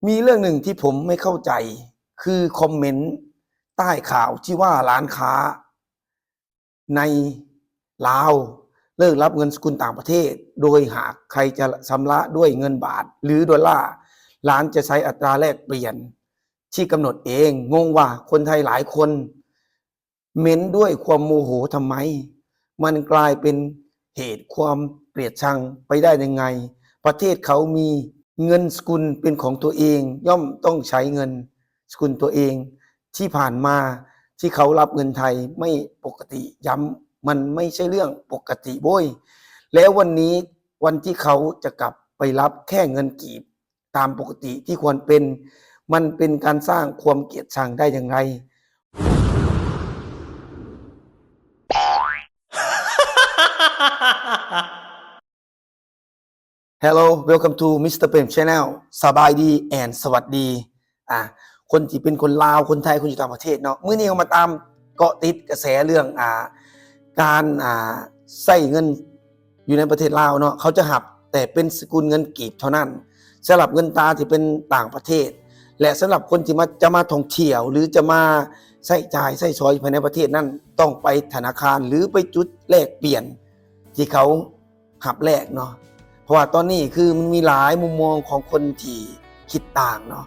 ມີເລື່ອງໜຶ່ງທີ່ຜົມໄມ່ເຂົ້າໃຈ ຄືຄອມເມັນໃຕ້ຂ່າວທີ່ວ່າຮ້ານຄ້າໃນລາວເລີກຮັບເງິນສະກຸນຕ່າງປະເທດ, ໂດຍຫາກໃຜຈະຊຳລະດ້ວຍເງິນບາດ ຫຼື ໂດລາ, ຮ້ານຈະໃຊ້ອັດຕາແລກປ່ຽນທີ່ກຳນົດເອງ. ງົງວ່າຄົນໄທຫຼາຍຄົນ ເໝັນດ້ວຍຄວາມໂມໂຫທຳໄມ? ມັນກາຍເປັນເຫດຄວາມເກລີຍດຊັງໄປໄດ້ຍັງໄງ? ປະເທດເຂົາມີເງິນສະກຸນເປັນຂອງຕົວເອງ, ຍ່ອມຕ້ອງໃຊ້ເງິນສະກຸນຕົວເອງ. ທີ່ຜ່ານມາທີ່ເຂົາຮັບເງິນໄທໄມ່ປົກກະຕິ, ຢ້ຳ ມັນໄມ່ໃຊ່ເລື່ອງປົກກະຕິໂວ້ຍ. ແລ້ວວັນນີ້ ວັນທີ່ເຂົາຈະກັບໄປຮັບແຄ່ເງິນກີບ ຕາມປົກກະຕິທີ່ຄວນເປັນ, ມັນເປັນການສ້າງຄວາມເກລີຍດຊັງໄດ້ຢ່າງໃດ? Hello, welcome to Mister Prem Channel. ສະບາຍດີ and ສະຫວັດດີ ອ່າ ຄົນທີ່ເປັນຄົນລາວ, ຄົນໄທ, ຄົນຢູ່ຕ່າງປະເທດເນາະ. ມື້ນີ້ເຮົາມາຕາມເກາະຕິດກະແສເລື່ອງ ອ່າ ການ ອ່າ ໃຊ້ເງິນ ຢູ່ໃນປະເທດລາວເນາະ, ເຂົາຈະຮັບແຕ່ເປັນສະກຸນເງິນກີບເທົ່ານັ້ນ ສຳລັບເງິນຕາທີ່ເປັນຕ່າງປະເທດ ແລະ ສຳລັບຄົນທີ່ມາ ຈະມາທ່ອງທ່ຽວ ຫຼື ຈະມາໃຊ້ຈ່າຍໃຊ້ສອຍພາຍໃນປະເທດນັ້ນ ຕ້ອງໄປທະນາຄານ ຫຼື ໄປຈຸດແລກປ່ຽນທີ່ເຂົາຮັບແລກເນາະ. ເພາະວ່າຕອນນີ້ຄືມັນມີຫຼາຍມຸມມອງຂອງຄົນທີ່ຄິດຕ່າງເນາະ.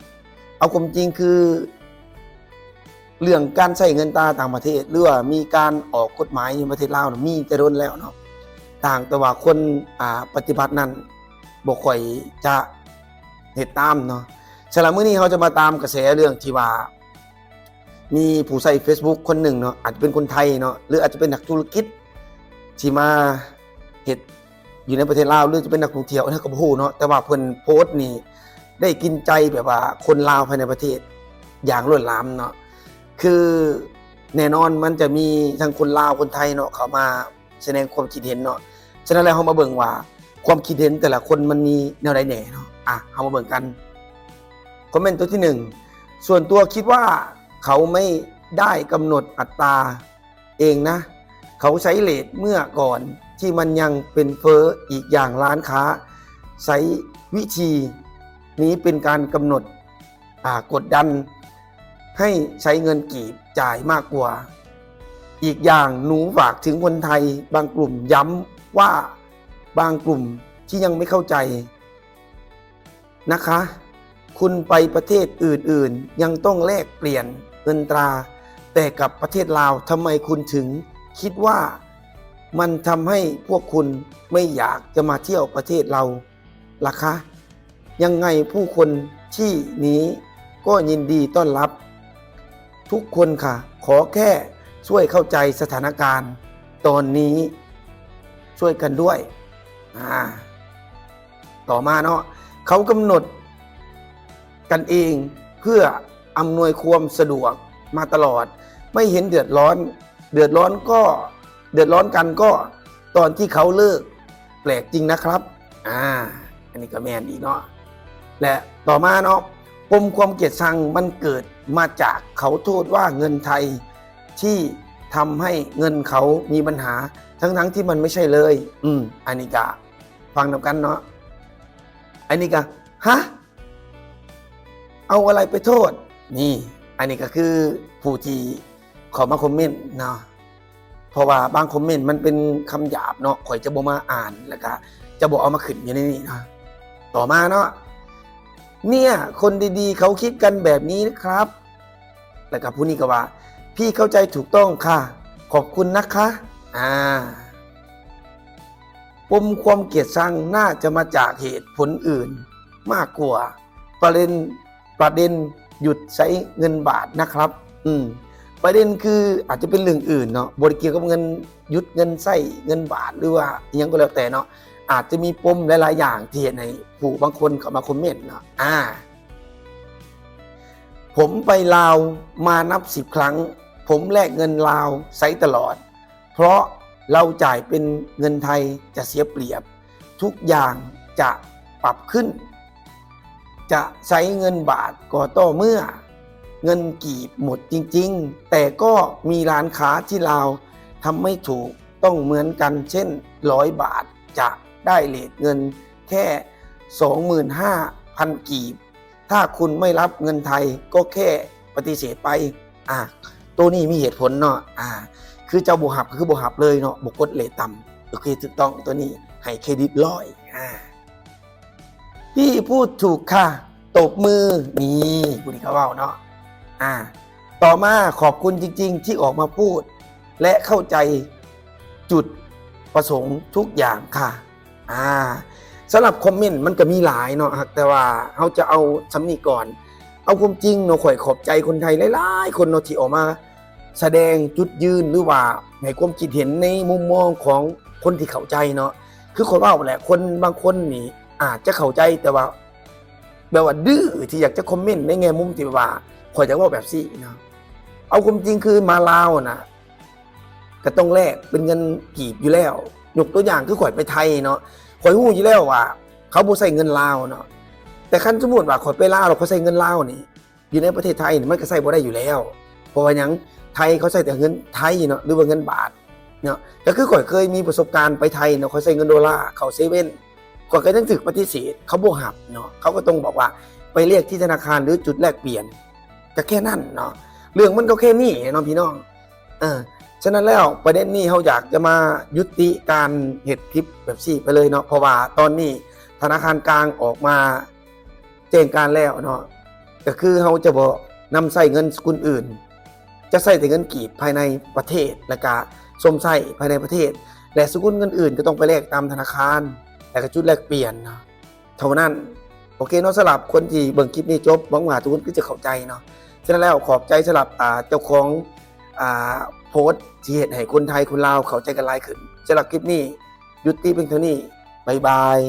ເອົາຄວາມຈິງຄື ເລື່ອງການໃຊ້ເງິນຕາຕ່າງປະເທດ ຫຼືວ່າມີການອອກກົດໝາຍຢູ່ປະເທດລາວນະ ມີແຕ່ດົນແລ້ວເນາະ, ຕ່າງແຕ່ວ່າຄົນ ອ່າ ປະຕິບັດນັ້ນບໍ່ຄ່ອຍຈະເຮັດຕາມເນາະ. ສຳລັບມື້ນີ້ເຮົາຈະມາຕາມກະແສເລື່ອງທີ່ວ່າ ມີຜູ້ໃຊ້ເຟສບຸກຄົນໜຶ່ງເນາະ, ອາດຈະເປັນຄົນໄທເນາະ ຫຼືອາດຈະເປັນນັກທຸລະກິດທີ່ມາເຮັດ ຢູ່ໃນປະເທດລາວ ຫຼືຈະເປັນນັກທ່ອງທ່ຽວ ອັນນີ້ເຮົາກໍບໍ່ຮູ້ເນາະ, ແຕ່ວ່າເພິ່ນໂພສນີ້ໄດ້ກິນໃຈແບບວ່າຄົນລາວພາຍໃນປະເທດຢ່າງລ້ວນຫຼາມເນາະ. ຄືແນ່ນອນມັນຈະມີທັງຄົນລາວຄົນໄທເນາະ ເຂົ້າມາສະແດງຄວາມຄິດເຫັນເນາະ. ສະນັ້ນແລ້ວເຮົາມາເບິ່ງວ່າຄວາມຄິດເຫັນແຕ່ລະຄົນມັນມີແນວໃດແດ່ເນາະ. ອ່ະ ເຮົາມາເບິ່ງກັນ. ຄອມເມັນຕົວທີໜຶ່ງ, ສ່ວນຕົວຄິດວ່າເຂົາໄມ່ໄດ້ກຳນົດອັດຕາ ເອງນະ, ເຂົາໃຊ້ເຣດເມື່ອກ່ອນທີ່ມັນຍັງເປັນເຟີ້. ອີກຢ່າງ ຮ້ານຄ້າໃຊ້ວິທີນີ້ເປັນການກຳນົດ ອາ ກົດດັນໃຫ້ໃຊ້ເງິນກີບຈ່າຍມາກກວ່າ. ອີກຢ່າງ ໜູຝາກເຖິງຄົນໄທບາງກຸ່ມ, ຢ້ຳວ່າບາງກຸ່ມທີ່ຍັງໄມ່ເຂົ້າໃຈ นะคะ คุณไปประเทศอื่นๆ ยังต้องแลกเปลี่ยนเงินตรา แต่กับประเทศลาว ทำไมคุณถึงคิดว่ามันทำให้พวกคุณไม่อยากจะมาเที่ยวประเทศเราล่ะคะ ยังไงผู้คนที่นี้ก็ยินดีต้อนรับทุกคนค่ะ ขอแค่ช่วยเข้าใจสถานการณ์ตอนนี้ ช่วยกันด้วย อ่า ต่อมาเนาะ เขากำหนดกันเองเพื่ออำนวยความสะดวกมาตลอด ไม่เห็นเดือดร้อน เดือดร้อนก็ เดือดร้อนกันก็ตอนที่เขาเลิก แปลกจริงนะครับ อ่า อันนี้ก็แม่นอีกเนาะ และต่อมาเนาะ ปมความเกลียดชังมันเกิดมาจากเขาโทษว่าเงินไทยที่ทำให้เงินเขามีปัญหา ทั้งๆที่มันไม่ใช่เลย อืม อันนี้ก็ ฟังนำกันเนาะ อันนี้ก็ ฮะ เอาอะไรไปโทษ นี่ อันนี้ก็คือผู้ที่เข้ามาคอมเมนต์เนาะ เพราะว่าบางคอมเมนต์มันเป็นคำหยาบเนาะ ข้อยจะบ่มาอ่าน แล้วก็จะบ่เอามาขึ้นอยู่ในนี้เนาะ ต่อมาเนาะ เนี่ย คนดีๆ เขาคิดกันแบบนี้นะครับ แล้วก็ผู้นี้ก็ว่า พี่เข้าใจถูกต้องค่ะ ขอบคุณนะคะ อ่า ปมความเกลียดชังน่าจะมาจากเหตุผลอื่นมากกว่าประเด็น ประเด็นหยุดใช้เงินบาทนะครับ อืม ประเด็นคืออาจจะเป็นเรื่องอื่นเนาะ บ่ได้เกี่ยวกับเงิน หยุดเงินใช้เงินบาท หรือว่าอิหยังก็แล้วแต่เนาะ อาจจะมีปมหลายๆ อย่างที่เฮ็ดให้ผู้บางคนเข้ามาคอมเมนต์เนาะ อ่า ผมไปลาวมานับสิบครั้ง ผมแลกเงินลาวใช้ตลอด เพราะเราจ่ายเป็นเงินไทยจะเสียเปรียบ ทุกอย่างจะปรับขึ้น จะใช้เงินบาทก็ต่อเมื่อเงินกีบหมดจริงๆ แต่ก็มีร้านค้าที่ลาวทำไม่ถูกต้องเหมือนกัน เช่น ร้อยบาท จะได้เรทเงินแค่ สองหมื่นห้าพัน กีบ ຖ້າຄຸນໄມ່ຮັບເງິນໄທ ກໍແຄ່ປະຕິເສດໄປ. ອາ ໂຕນີ້ມີເຫດຜົນເນາະ. ອາ ຄືເຈົ້າບໍ່ຮັບ ກໍຄືບໍ່ຮັບເລີຍເນາະ, ບໍ່ກົດເຣດຕ່ຳ. ໂອເຄ ຖືກຕ້ອງ, ໂຕນີ້ໃຫ້ເຄຣດິດຮ້ອຍ. ອາ พี่พูดถูกค่ะ ตบมือ ນີ້ ຜູ້ນີ້ເຂົາເວົ້າເນາະ. ອາ ຕໍ່ມາ ຂອບຄຸນຈິງໆ ທີ່ອອກມາພູດ ແລະ ເຂົ້າໃຈຈຸດປະສົງທຸກຢ່າງຄ່ະ. ອາ ສຳລັບຄອມເມັນມັນກໍມີຫຼາຍເນາະ, ຫາກແຕ່ວ່າເຮົາຈະເອົາສ່ຳນີ້ກ່ອນ. ເອົາຄວາມຈິງເນາະ, ຂ້ອຍຂອບໃຈຄົນໄທຫຼາຍໆຄົນເນາະ ທີ່ອອກມາສະແດງຈຸດຢືນ ຫຼືວ່າໃຫ້ຄວາມຄິດເຫັນໃນມຸມມອງຂອງຄົນທີ່ເຂົ້າໃຈເນາະ. ຄືຂ້ອຍເວົ້າແຫຼະ, ຄົນບາງຄົນນີ້ອາດຈະເຂົ້າໃຈ ແຕ່ວ່າ ແບບວ່າດື້ທີ່ຢາກຈະຄອມເມັນໃນແງ່ມຸມທີ່ແບບວ່າ ຂ້ອຍຢາກເວົ້າແບບຊີ້ນະ. ເອົາຄວາມຈິງຄືມາລາວນະ ກໍຕ້ອງແລກເປັນເງິນກີບຢູ່ແລ້ວ. ຍົກຕົວຢ່າງຄືຂ້ອຍໄປໄທເນາະ, ຂ້ອຍຮູ້ຢູ່ແລ້ວວ່າເຂົາບໍ່ໃຊ້ເງິນລາວເນາະ. ແຕ່ຄັນສົມມຸດວ່າຂ້ອຍໄປລາວແລ້ວຂ້ອຍໃຊ້ເງິນລາວນີ້ ຢູ່ໃນປະເທດໄທນີ້ມັນກໍໃຊ້ບໍ່ໄດ້ຢູ່ແລ້ວ. ເພາະວ່າຫຍັງ? ໄທເຂົາໃຊ້ແຕ່ເງິນໄທເນາະ ຫຼືວ່າເງິນບາດເນາະ. ກໍຄືຂ້ອຍເຄີຍມີປະສົບການໄປໄທເນາະ, ຂ້ອຍໃຊ້ເງິນໂດລາ ເຂົ້າເຊເວັນ ຂ້ອຍກໍຍັງຖືກປະຕິເສດ, ເຂົາບໍ່ຮັບເນາະ. ເຂົາກໍຕ້ອງບອກວ່າໄປແລກທີ່ທະນາຄານ ຫຼື ຈຸດແລກປ່ຽນ, ກໍແຄ່ນັ້ນເນາະ. ເລື່ອງມັນກໍແຄ່ນີ້ເນາະພີ່ນ້ອງ. ເອີ ສະນັ້ນແລ້ວປະເດັນນີ້ເຮົາຢາກຈະມາຍຸຕິການເຮັດຄລິບແບບຊີ້ໄປເລີຍເນາະ, ເພາະວ່າຕອນນີ້ທະນາຄານກາງອອກມາແຈ້ງການແລ້ວເນາະ, ກໍຄືເຮົາຈະບໍ່ນຳໃຊ້ເງິນສະກຸນອື່ນ, ຈະໃຊ້ແຕ່ເງິນກີບພາຍໃນປະເທດ ແລ້ວກະຊົມໃຊ້ພາຍໃນປະເທດ ແລະ ສະກຸນເງິນອື່ນກໍຕ້ອງໄປແລກຕາມທະນາຄານ ແລ້ວກະຈຸດແລກປ່ຽນເນາະ ເທົ່ານັ້ນ. ໂອເຄເນາະ, ສຳລັບຄົນທີ່ເບິ່ງຄລິບນີ້ຈົບ ຫວັງວ່າທຸກຄົນຄືຈະເຂົ້າໃຈເນາະ. ສະນັ້ນແລ້ວ ຂອບໃຈສຳລັບ ອ່າ ເຈົ້າຂອງ ອ່າ ໂພສທີ່ເຮັດໃຫ້ຄົນໄທຄົນລາວເຂົ້າໃຈກັນຫຼາຍຂຶ້ນ. ສຳລັບຄລິບນີ້ ຍຸຕິພຽງເທົ່ານີ້. ບາຍບາຍ.